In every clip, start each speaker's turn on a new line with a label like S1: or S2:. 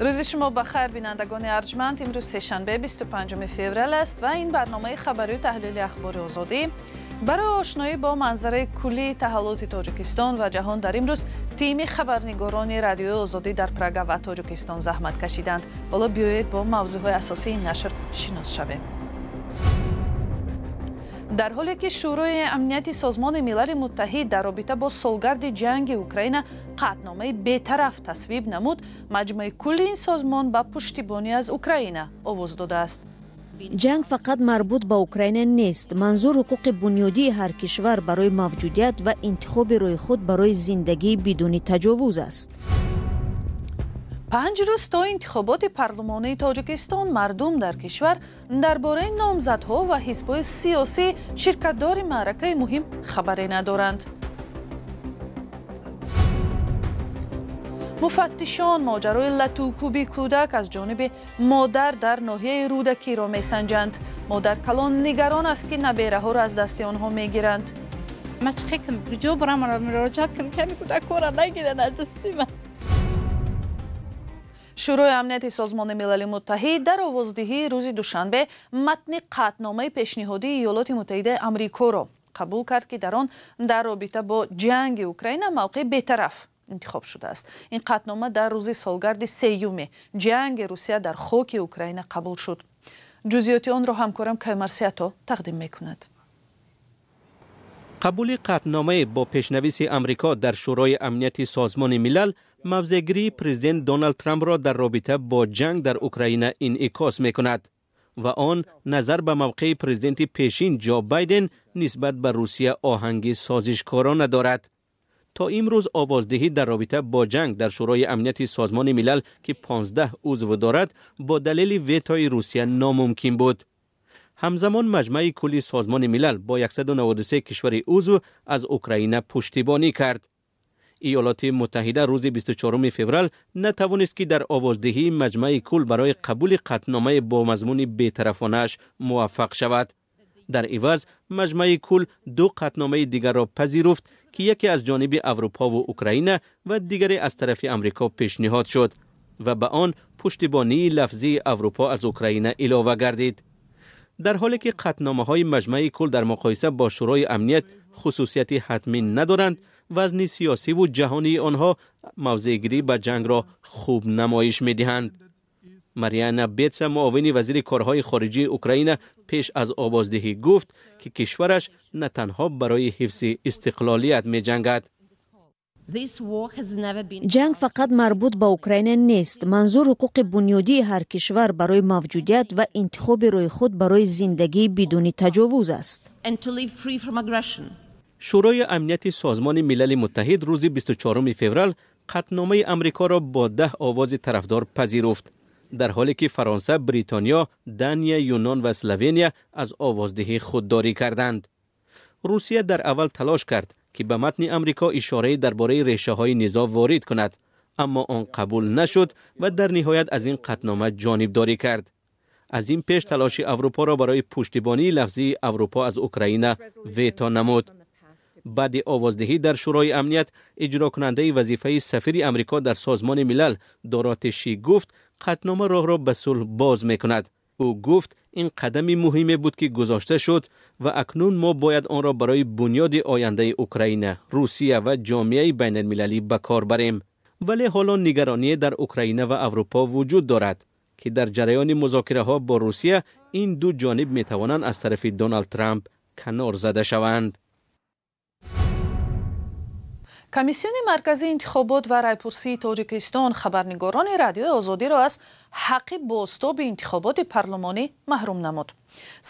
S1: Рӯзи шумо ба хайр, бинандагони арҷманд. Имрӯз сешанбе, 25 феврал аст ва ин барномаи хабарию таҳлили Ахбори Озодӣ. Барои ошноӣ бо манзараи куллии таҳаввулоти Тоҷикистон ва ҷаҳон дар имрӯз тими хабарнигорони Радиои Озодӣ дар Прага ва Тоҷикистон заҳмат кашиданд. Ҳоло биёед, бо мавзӯъҳои асосии ин нашр шинос шавем. Дар ҳоле ки Шӯрои Амнияти Созмони Милали Муттаҳид дар робита бо солгарди ҷанги Украина қатъномаи бетараф тасвиб намуд, Маҷмӯи кулли ин созмон ба пуштибонӣ аз Украина овоз додааст.
S2: Ҷанг фақат марбут ба Украина нест. Манзур ҳуқуқи бунёдии ҳар кишвар барои мавҷудият ва интихоби роҳи худ барои зиндагии бидуни таҷовуз аст.
S1: 5 рӯз то интихоботи парлумонии Тоҷикистон мардум дар кишвар дар бораи номзадҳо ва ҳизбҳои сиёсӣ, ширкатдори маъракаи муҳим, хабаре надоранд. Муфаттишон моҷарои латукӯби кӯдак аз ҷониби модар дар ноҳияи Рӯдакиро месанҷанд. Модаркалон нигарон аст, ки набераҳоро аз дасти онҳо мегиранд.
S3: Ман чӣ кунам, куҷо барам, муроҷиат кунам, ки ҳами кӯдакҳоро нагиранд аз дасти ман?
S1: Шӯрои Амнияти Созмони Милали Муттаҳид дар овоздиҳии рӯзи душанбе матни қатъномаи пешниҳодии Иёлоти Муттаҳидаи Амрикоро қабул кард, ки дар он дар робита бо ҷанги Украина мавқеи бетараф интихоб шудааст. Ин қатънома дар рӯзи солгарди сеюми ҷанги Русия дар хоки Украина қабул шуд. Ҷузъиёти онро ҳамкорам Каймарсиято тақдим мекунад.
S4: Қабули қатъномае бо пешнависи Амрико дар Шӯрои Амнияти Созмони Милал мавзеъгирии президент Доналд Трампро дар робита бо ҷанг дар Украина инъикос мекунад ва он назар ба мавқеи президенти пешин Ҷо Байден нисбат ба Русия оҳанги созишкорона дорад. То имрӯз овоздиҳӣ дар робита бо ҷанг дар Шӯрои Амнияти Созмони Милал, ки 15 узв дорад, бо далели ветои Русия номумкин буд. Ҳамзамон Маҷмаи кулли Созмони Милал бо 193 кишвари узв аз Украина пуштибонӣ кард. Иёлоти Муттаҳида рӯзи 24 феврал натавонист, ки дар овоздиҳии Маҷмаи кул барои қабули қатъномае бо мазмуни бетарафонааш муваффақ шавад. Дар иваз Маҷмаи кул ду қатъномаи дигарро пазируфт, ки яке аз ҷониби Аврупову Украина ва дигаре аз тарафи Амрико пешниҳод шуд ва ба он пуштибонии лафзии Аврупо аз Украина илова гардид. Дар ҳоле ки қатъномаҳои Маҷмаи кул дар муқоиса бо Шӯрои Амният хусусияти ҳатмӣ надоранд, вазни сиёсиву ҷаҳонии онҳо мавзеъгирӣ ба ҷангро хуб намоиш медиҳанд. Мариана Бетса, муовини вазири корҳои хориҷии Украина, пеш аз овоздиҳӣ гуфт, ки кишвараш на танҳо барои ҳифзи истиқлолият меҷангад.
S2: Ҷанг фақат марбут ба Украина нест. Манзур ҳуқуқи бунёдии ҳар кишвар барои мавҷудият ва интихоби роҳи худ барои зиндагии бидуни таҷовуз аст.
S4: Шӯрои Амнияти Созмони Милали Муттаҳид рӯзи 24 феврал қатъномаи Амрикоро бо 10 овози тарафдор пазируфт, дар ҳоле ки Фаронса, Бритониё, Дания, Юнон ва Словения аз овоздиҳӣ худдорӣ карданд. Русия дар аввал талош кард, ки ба матни Амрико ишорае дар бораи решаҳои низоъ ворид кунад, аммо он қабул нашуд ва дар ниҳоят аз ин қатънома ҷонибдорӣ кард. Аз ин пеш талоши Аврупоро барои пуштибонии лафзии Аврупо аз Украина вето намуд. Баъди овоздиҳӣ дар Шӯрои Амният иҷрокунандаи вазифаи сафири Амрико дар Созмони Милал Дороти Ши гуфт, қатънома роҳро ба сулҳ боз мекунад. Ӯ гуфт, ин қадами муҳиме буд, ки гузошта шуд, ва акнун мо бояд онро барои бунёди ояндаи Украина, Русия ва ҷомеаи байналмилалӣ ба кор барем. Вале ҳоло нигароние дар Украина ва Аврупо вуҷуд дорад, ки дар ҷараёни музокираҳо бо Русия ин ду ҷониб метавонанд аз тарафи Доналд Трамп канор зада шаванд.
S1: Комиссиони марказии интихобот ва райпурсии Тоҷикистон хабарнигорони Радиои Озодиро аз ҳаққи бозтоби интихоботи парлумонӣ маҳрум намуд.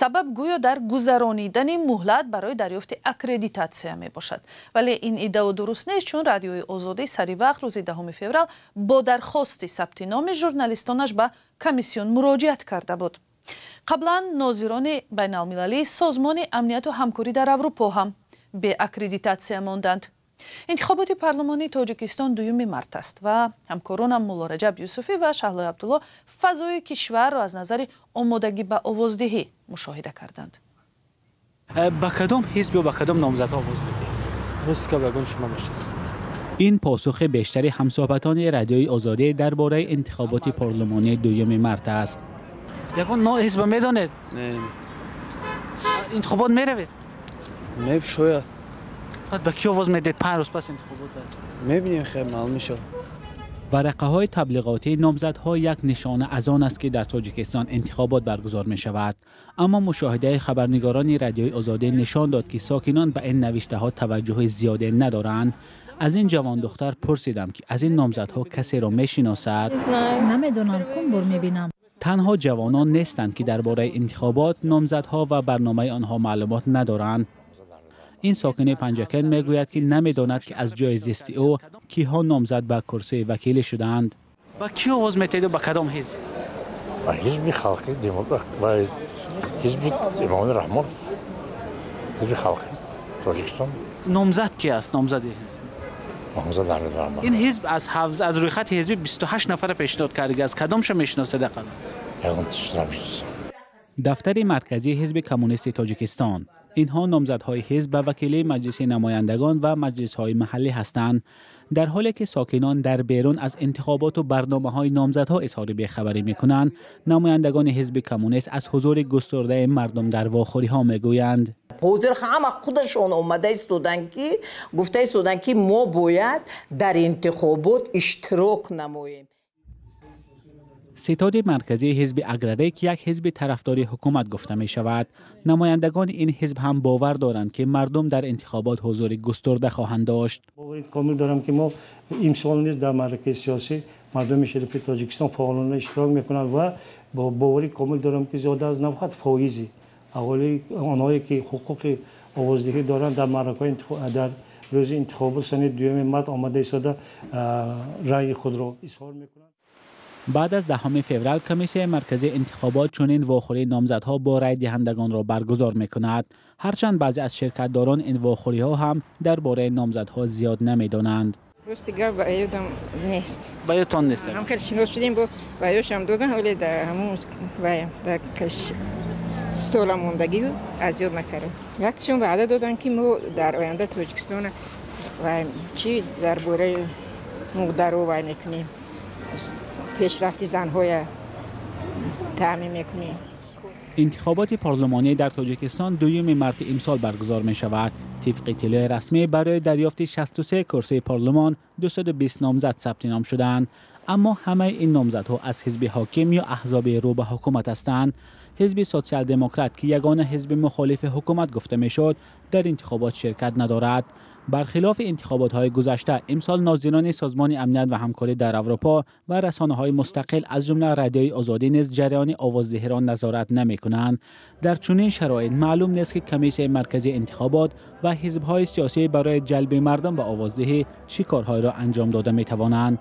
S1: Сабаб гӯё дар гузаронидани муҳлат барои дарёфти аккредитатсия мебошад. Вале ин иддао дуруст нест, чун Радиои Озодӣ сари вақт рӯзи 10 феврал бо дархости сабти номи журналистонаш ба комиссион муроҷиат карда буд. Қаблан нозирони байналмилалии Созмони амнияту ҳамкорӣ дар Аврупо ҳам беаккредитатсия монданд. Интихоботи парлумонии Тоҷикистон 2 март аст ва ҳамкоронам Мулло Раҷаб Юсуфӣ ва Шаҳлои Абдулло фазои кишварро аз назари омодагӣ ба овоздиҳӣ мушоҳида карданд.
S5: Ба кадом ҳизб ё ба кадом номзадҳо овоз медиҳед?
S6: Рост гап, ягон шумо мешиносам.
S5: Ин посухи бештари ҳамсӯҳбатони Радиои Озодӣ дар бораи интихоботи парлумонии 2 март аст.
S6: Ягон ҳизба медонед? Интихобот меравед?
S7: Не, шояд.
S6: Баъд ба кӣ овоз медиҳед? 5 рӯз пас интихобот аст.
S7: Мебинем, хеле маълум мешавад.
S5: Варақаҳои таблиғотии номзадҳо як нишона аз он аст, ки дар Тоҷикистон интихобот баргузор мешавад. Аммо мушоҳидаи хабарнигорони Радиои Озодӣ нишон дод, ки сокинон ба ин навиштаҳо таваҷҷӯҳи зиёде надоранд. Аз ин ҷавондухтар пурсидам, ки аз ин номзадҳо касеро мешиносад.
S8: Намедонам, кум бур мебинам.
S5: Танҳо ҷавонон нестанд, ки дар бораи интихобот, номзадҳо ва барномаи онҳо маълумот надоранд. Ин сокини Панҷакент мегӯяд, ки намедонад, ки аз ҷои зисти ӯ киҳо номзад ба курсии вакилӣ шудаанд.
S6: Ба кӣ овоз метаҳед, ба кадом ҳизб?
S9: Ба ҳизби халқи демократ, ба ҳизби Эмомалӣ Раҳмон, ҳизби халқи Тоҷикистон.
S6: Номзад ки аст? Номзади ҳизб?
S9: Номзад намедонам.
S6: Ин ҳизб аз рӯйхати ҳизбӣ 28 нафара пешниҳод кардааст. Кадомша мешиносед ақал?
S9: Ягон чиз намешиносам.
S5: Дафтари марказии ҳизби коммунисти Тоҷикистон. Инҳо номзадҳои ҳизб ба вакилии маҷлиси намояндагон ва маҷлисҳои маҳаллӣ ҳастанд. Дар ҳоле ки сокинон дар берун аз интихоботу барномаҳои номзадҳо изҳори бехабарӣ мекунанд, намояндагони ҳизби коммунист аз ҳузури густурдаи мардум дар вохӯриҳо мегӯянд.
S10: Ҳозир ҳама худашон омада истоданд, ки гуфта истоданд, ки мо бояд дар интихобот иштирок намоем.
S5: Ситоди марказии ҳизби аграрӣ, ки як ҳизби тарафдори ҳукумат гуфта мешавад. Намояндагони ин ҳизб ҳам бовар доранд, ки мардум дар интихобот ҳузури густурда хоҳанд дошт.
S11: Бовари комил дорам, ки мо имсол низ дар маъракаи сиёсӣ мардуми шарифи Тоҷикистон фаъолона иштирок мекунанд ва бо бовари комил дорам, ки зиёда аз 90% аҳолии онҳое, ки ҳуқуқи овоздиҳӣ доранд, дар маъракаҳои дар рӯзи интихобот санаи 2 март омада истода раъйи худро изҳор мекунанд.
S5: Баъд аз 10 феврал комиссияи марказии интихобот чунин вохӯрии номзадҳо бо райдиҳандагонро баргузор мекунад. Ҳарчанд баъзе аз ширкатдорон ин вохӯриҳо ҳам дар бораи номзадҳо зиёд намедонанд.
S12: Рости гап ба ёдам нест.
S6: Ба ёдтон нест?
S12: Ҳам хеле шинос шудем, бо ба ёшам додам, вале дар ҳамун дар стола мондагӣ аз ёд накардам. Вақтишон ваъда доданд, ки мо дар оянда Тоҷикистона чӣ дар бораи модаро вай мекунем, пешрафти занҳоя таъмин мекунем.
S5: Интихоботи парлумонӣ дар Тоҷикистон 2 марти имсол баргузор мешавад. Тибқи иттилои расмӣ барои дарёфти 63 курсии парлумон 220 номзад сабти ном шудаанд. Аммо ҳамаи ин номзадҳо аз ҳизби ҳоким ё аҳзоби рӯ ба ҳукумат ҳастанд. Ҳизби социал-демократ, ки ягона ҳизби мухолифи ҳукумат гуфта мешуд, дар интихобот ширкат надорад. Бархилофи интихоботҳои гузашта, имсол нозирони Созмони амният ва ҳамкорӣ дар Аврупо ва расонаҳои мустақил аз ҷумла Радиои Озодӣ низ ҷараёни овоздиҳиро назорат намекунанд. Дар чунин шароит маълум нест, ки комиссияи марказии интихобот ва ҳизбҳои сиёсӣ барои ҷалби мардум ба овоздиҳӣ чӣ корҳоеро анҷом дода метавонанд.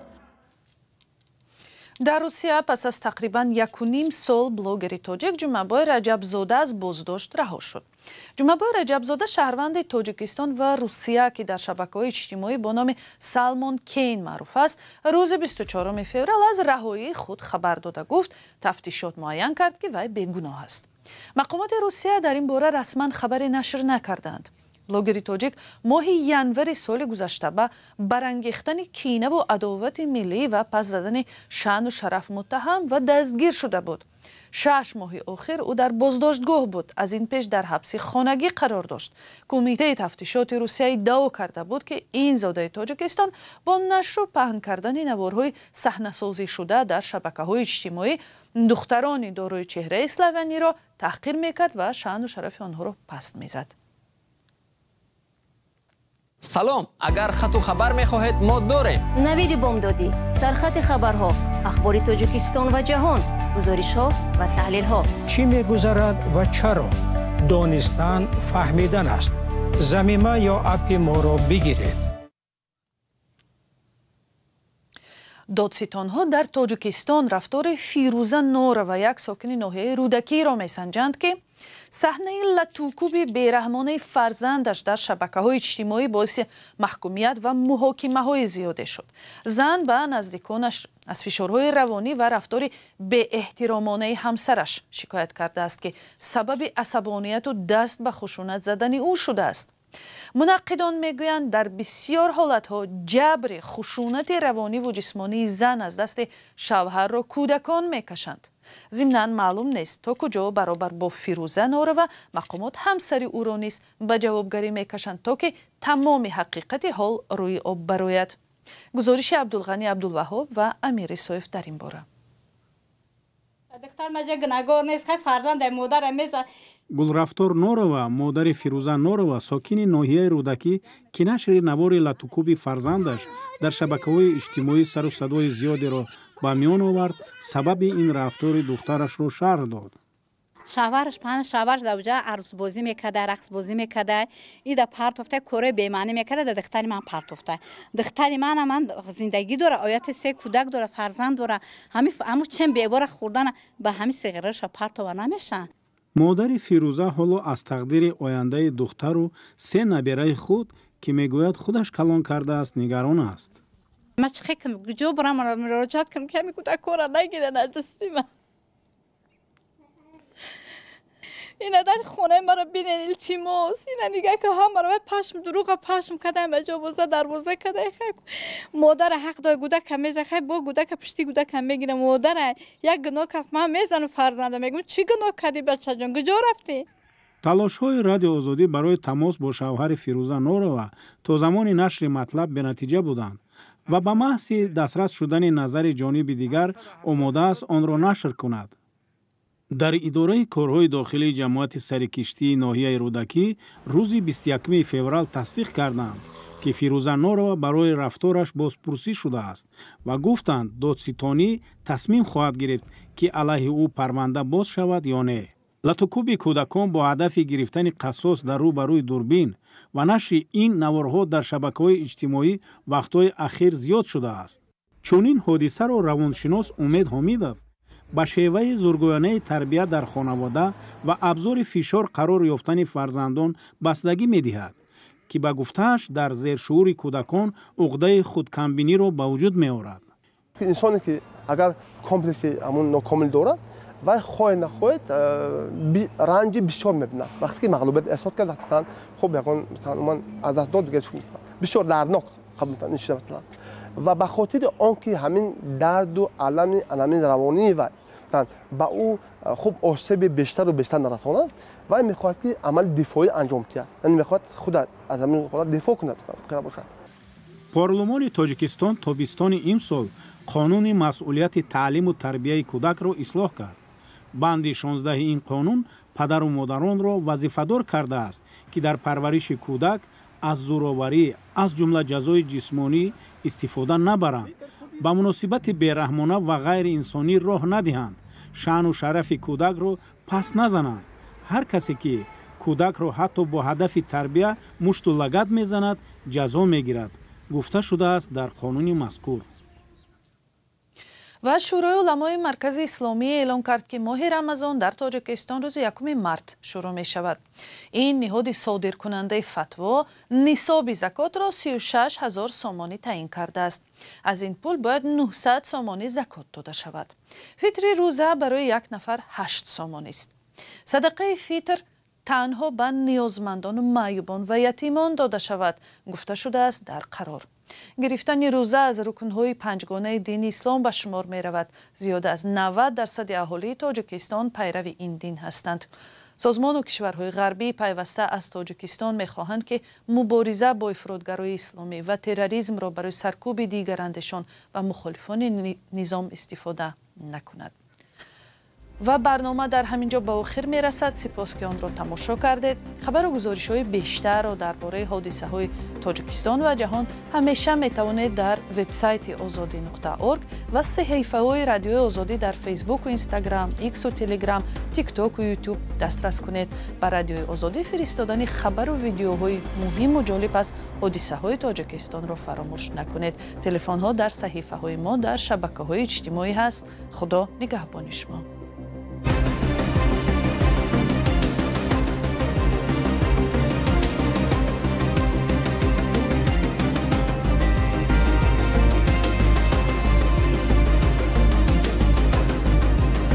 S1: Дар Русия пас аз тақрибан 1.5 сол блогери тоҷик Ҷумъабой Раҷабзода аз боздошт раҳо шуд. Ҷумъабой Раҷабзода шаҳрванди Тоҷикистон ва Русия, ки дар шабакаҳои иҷтимоӣ бо номи Салмон Кейн маъруф аст, рӯзи 24 феврал аз раҳоии худ хабар дода гуфт, тафтишот муайян кард, ки вай бегуноҳ аст. Мақомоти Русия дар ин бора расман хабаре нашр накарданд. Блогери тоҷик моҳи январи соли гузашта ба барангехтани кинаву адовати миллӣ ва пас задани шаъну шараф муттаҳам ва дастгир шуда буд. 6 моҳи охир ӯ дар боздоштгоҳ буд. Аз ин пеш дар ҳабси хонагӣ қарор дошт. Кумитаи тафтишоти Русия иддао карда буд, ки ин зодаи Тоҷикистон бо нашру паҳн кардани наворҳои саҳнасозӣ шуда дар шабакаҳои иҷтимоӣ духтарони дорои чеҳраи славяниро таҳқир мекард ва шаъну шарафи онҳоро паст мезад.
S13: Салом, агар хату хабар мехоҳед, мо дорем.
S2: Навиди бомдодӣ, сархати хабарҳо, ахбори Тоҷикистон ва ҷаҳон, гузоришҳо ва таҳлилҳо.
S14: Чӣ мегузарад ва чаро? Донистан фаҳмидан аст. Замима ё аппи моро бигиред.
S1: Додситонҳо дар Тоҷикистон рафтори Фирӯза Норова, як сокини ноҳияи Рӯдакиро месанҷанд, ки саҳнаи латукӯби бераҳмонаи фарзандаш дар шабакаҳои иҷтимоӣ боиси маҳкумият ва муҳокимаҳои зиёде шуд. Зан ба наздиконаш аз фишорҳои равонӣ ва рафтори беэҳтиромонаи ҳамсараш шикоят кардааст, ки сабаби асабонияту даст ба хушунат задани ӯ шудааст. Мунаққидон мегӯянд, дар бисёр ҳолатҳо ҷабри хушунати равониву ҷисмонии зан аз дасти шавҳарро кӯдакон мекашанд. Зимнан маълум нест, то куҷо баробар бо Фирӯза Норова мақомот ҳамсари ӯро низ ба ҷавобгарӣ мекашанд, то ки тамоми ҳақиқати ҳол рӯи об барояд. Гузориши Абдулғанӣ Абдулваҳоб ва Амир Исоев дар ин бора.
S15: Гулрафтор Норова, модари Фирӯза Норова, сокини ноҳияи Рӯдакӣ, ки нашри навори латукӯби фарзандаш дар шабакаҳои иҷтимоӣ сару садои зиёдеро ба миён овард, сабаби ин рафтори духтарашро шарҳ дод.
S3: Шавҳараш панҷ шавҳараш дар уҷа арӯсбозӣ мекарда, рақсбозӣ мекарда, ида партофта, кораи бемаънӣ мекарда, дар духтари ман партофта. Духтари мана ман зиндагӣ дора, ояти се кӯдак дора, фарзанд дора. Ҳамун чен бебора хӯрдана ба ҳамин сиғираша партова намешаванд.
S15: Модари Фирӯза ҳоло аз тақдири ояндаи духтару се набераи худ, ки мегӯяд худаш калон кардааст, нигарон аст.
S3: Ман чӣ хел кунам, куҷо барам, муроҷиат кунам, ки ҳамин кӯдакҳоро нагиранд аз дасти ман. Ина дар хонаи маро бинен, илтимос. Ина нигаҳ ки ҳамаро пашм дурӯға пашм кадаем, ба ҷо боза дарвоза кадаем. Хай модара ҳақ дора, гудака меза, хай бо гудака пушти гудака мегирам. Модара як гуноҳ кард, ман мезанам фарзанда, мегӯям чӣ гуноҳ кардӣ бачаҷон, куҷо рафтӣ?
S15: Талошҳои Радио Озодӣ барои тамос бо шавҳари Фирӯза Норова то замони нашри матлаб бенатиҷа буданд ва ба маҳзи дастрас шудани назари ҷониби дигар омода аст онро нашр кунад. Дар идораи корҳои дохилии ҷамоати сарикиштии ноҳияи Рӯдакӣ рӯзи 21 феврал тасдиқ карданд, ки Фирӯза Норова барои рафтораш бозпурсӣ шудааст ва гуфтанд, додситонӣ тасмим хоҳад гирифт, ки алайҳи ӯ парванда боз шавад ё не. Латукӯби кӯдакон бо ҳадафи гирифтани қассос дар рӯ ба рӯи дурбин ва нашри ин наворҳо дар шабакаҳои иҷтимоӣ вақтҳои ахир зиёд шудааст. Чунин ҳодисаро равоншинос Умед Ҳомидов ба шеваи зургӯёнаи тарбия дар хонавода ва абзори фишор қарор ёфтани фарзандон бастагӣ медиҳад, ки ба гуфтааш дар зершуури кӯдакон уқдаи худкамбиниро ба вуҷуд меорад.
S16: Инсоне ки агар комплекси ҳамун нокомил дорад, вай хоҳед нахоҳед ранҷи бисёр мебинад. Вақте ки мағлубият эҳсос кард, масалан, хуб ягон масалан аз даст дод, дигар бисёр дарднок қабул ин чиза масалан. Ва ба хотири он ки ҳамин дарду алами ҳамин равонии вай ба ӯ хуб осеби бештару бештар нарасонад, вай мехоҳад ки амали дифоӣ анҷом диҳад, яъне мехоҳад худ аз ҳамин ҳолат дифоъ кунад. Бошад.
S15: Парлумони Тоҷикистон тобистони имсол қонуни масъулияти таълиму тарбияи кӯдакро ислоҳ кард. Банди 16 ин қонун падару модаронро вазифадор кардааст, ки дар парвариши кӯдак аз зӯроварӣ, аз ҷумла ҷазои ҷисмонӣ истифода набаранд, ба муносибати бераҳмона ва ғайриинсонӣ роҳ надиҳанд, шаъну шарафи кӯдакро пас назананд. Ҳар касе ки кӯдакро ҳатто бо ҳадафи тарбия мушту лагат мезанад, ҷазо мегирад, гуфта шудааст дар қонуни мазкур.
S1: Ва Шӯрои уламои Маркази Исломӣ эълон кард, ки моҳи Рамазон дар Тоҷикистон рӯзи 1 март шурӯъ мешавад. Ин ниҳоди содиркунандаи фатво нисоби закотро 36 ҳазор сомонӣ таъин кардааст. Аз ин пул бояд 900 сомонӣ закот дода шавад. Фитри рӯза барои як нафар 8 сомонист. Садақаи фитр танҳо ба ниёзмандону маъюбон ва ятимон дода шавад, гуфта шудааст дар қарор. Гирифтани рӯза аз рукнҳои панҷгонаи дини ислом ба шумор меравад. Зиёда аз 90% аҳолии Тоҷикистон пайрави ин дин ҳастанд. Созмону кишварҳои ғарбӣ пайваста аз Тоҷикистон мехоҳанд, ки мубориза бо ифротгарои исломӣ ва терроризмро барои саркӯби дигарандешон ва мухолифони низом истифода накунад. Ва барнома дар ҳамин ҷо ба охир мерасад. Сипос, ки онро тамошо кардед. Хабару гузоришҳои бештарро дар бораи ҳодисаҳои Тоҷикистон ва ҷаҳон ҳамеша метавонед дар вебсайти ozodi.org ва саҳифаҳои Радиои Озодӣ дар Фейсбуку Инстаграм, Иксу Телеграм, Тиктоку Ютуб дастрас кунед. Ба Радиои Озодӣ фиристодани хабару видеоҳои муҳиму ҷолиб аз ҳодисаҳои Тоҷикистонро фаромӯш накунед. Телефонҳо дар саҳифаҳои мо дар шабакаҳои иҷтимоӣ ҳаст. Худо нигаҳбони шумо.